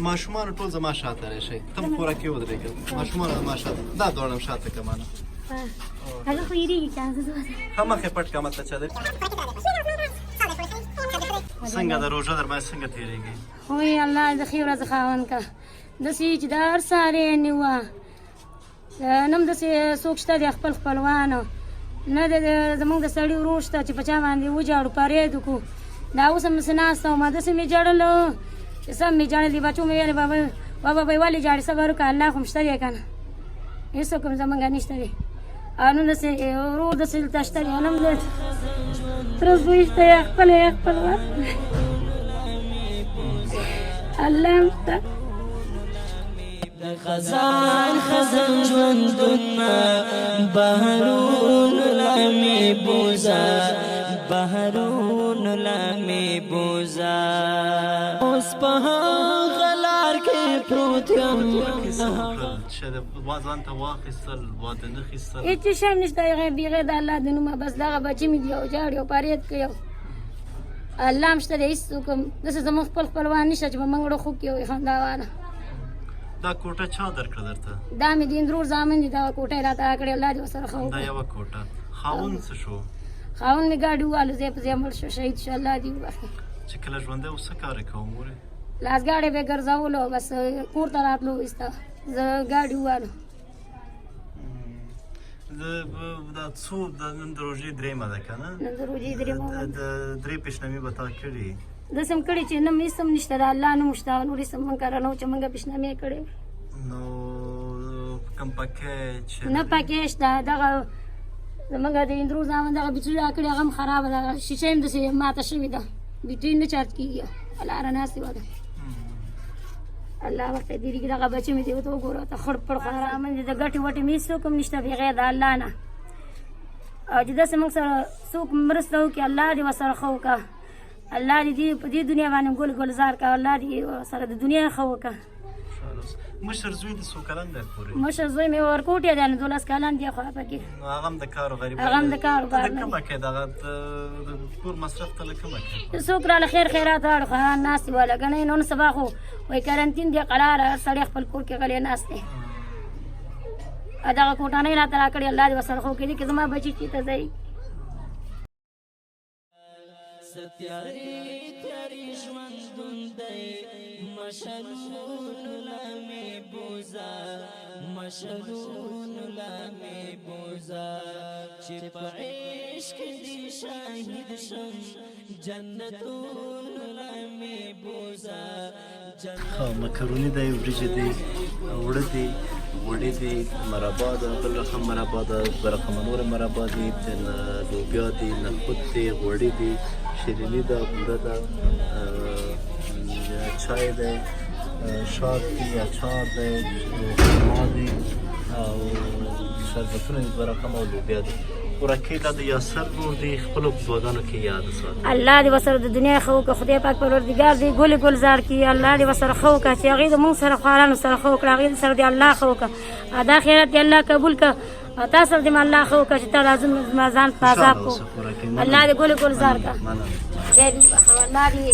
ماشومان ټول زما شاته راشي، تم خوراکي ودرېږه. ماشومان زما شاته، دا دواړه شاته کمانه. هغه خو یریږي که زه ځم. ښه مخې پټ که ماته چا دی. څنګه د روژه در باندې څنګه تېرېږي؟ وی الله د ښې ورځې خاوند که، داسې چې د هر سارې نیوه نم داسې څوک شته دی خپل خپلوان نه دی، زموږ د سړي ورور شته چې په چا باندې وژاړو، پرېد وکړو. دا اوس هم داسې ناسته وم، داسې مې ژړل چې سم مې ژړل دي. بچو مې ویل، بابا بابا به ولې ژاړې؟ صبر وکړه، الله خو شته دی که نه، هېڅوک هم زموږ نشته دی. او نن داسې ورور داسې دلته شته دی، نن د تره زوی شته، یا خپله یا خپلوان، الله هم شته. د خزان خزان ژوندون بهرون لامې بوزا، بهرون لامې بوزا، اوس په هغه لار کې پروت یم. چې د ځان ته واخیستل، واده نه خیستل؟ هېڅ شی هم نشته بغیر د الله د نومه. بس دغه بچي مې دي او ژاړي او فریاد کوي. الله هم شته دی، هېڅوک هم داسې زموږ خپل خپلوان نشته چې په موږ ړه خوږ کړي او خندا وانه. دا کوټه چا درکړه درته؟ دا مې د اندرور زامن دي، دا کوټه یې راته راکړې، الله دې ورسره ښه دا وکړي. یوه کوټه. خاوند څه شو؟ خاوند مې ګاډي ووالو، ځای په ځای مړ شو، شهید شو، الله دې وبخښي. چې کله ژوندی و څه کار یې کوه مورې؟ لاسګاډی به یې ګرځولو، بس کور ته راتلو، ایسته زه ګاډي ووالو. دا څو د نن د روژې درېیمه ده که نه؟ نن د روژې درېیمه ده. د درې پیشنمې به تا کړي؟ داسې هم کړي چې نن هېڅ هم نشته، د الله نوم شته، نور هېڅ هم موږ کره نه و چې موږ پیشنمې کړې. نو کوم پکې چې نه پکې شته. دغه زمونږ د اندرو زامن دغه بیټري راکړې، هغه هم خرابه ده، شیشه هم داسې ماته شوې ده، بیټري نه چارج کېږي. لاره ناستې وه، الله ورته دې دغه بچي مې دې ورته وګوره ته خړ پړ خراب دي. د ګټې وټې مې هېڅوک هم نشته بغیر د الله نه. او چې داسې موږ سره څوک مرسته وکړي، الله دې ورسره ښه وکړه، الله دې دې په دې دنیا باندې ګل ګلزار کړه، الله دې سره د دنیا ښه وکړه. مشر زوی د څو کلن دی پورې؟ مشر زوی مې ورکوټی دی، نو 12 کلن دی، خو پکې نو هغه هم د کار غریب هغه هم د کار ته بار د کومه کې دغه د کور مصرف ته له کومه کې؟ څوک راله خیر خیرات راوړي، خو هغه ناست دي والا که نه. نن سبا خو وایي کرنټین دی، قرار هر سړی خپل کور کې غلی ناست دی. دغه کوټانۍ راته راکړې، الله دې ورسره ښه وکړي، دې کې زما بچي چېرته ځای. ستیارې تیارې ژوندون دی، مشالونو لامې بوزا، مشالونو لامې بوزا، چې په عشق دې شاهد شم، جنتونو لامې بوزا. ښه مکروني دی، وریجې دی، اوړه دي، غوړي دي، مربا ده، بل رقم مربا ده، دوه رقمه نورې مربا دي، لوبیا دي، نخود دي، غوړي دي، شیریني ده، بوره ده، چای دی، شات دي، اچار دی، خرما دي او شربتونه دي دوه رقمه او لوبیا دي. خوراکي دا د یاسر ورور دی، خپلو دعاګانو کې یاد وساته. الله دې ورسره د دنیا ښه وکړه، خدای پاک پروردګار دې ګل ګلزار کړي. الله دې ورسره ښه وکړه چې هغې د موږ سره خوارانو سره ښه وکړه، هغې سره دې الله ښه وکړه، دا خیرات دې الله قبول کړه. او تا سره دې الله ښه وکړه چې تا دا زما ځان په عذاب کړو. الله دې ګل ګلزار کړه، خدای دې وبخښه، الله دې.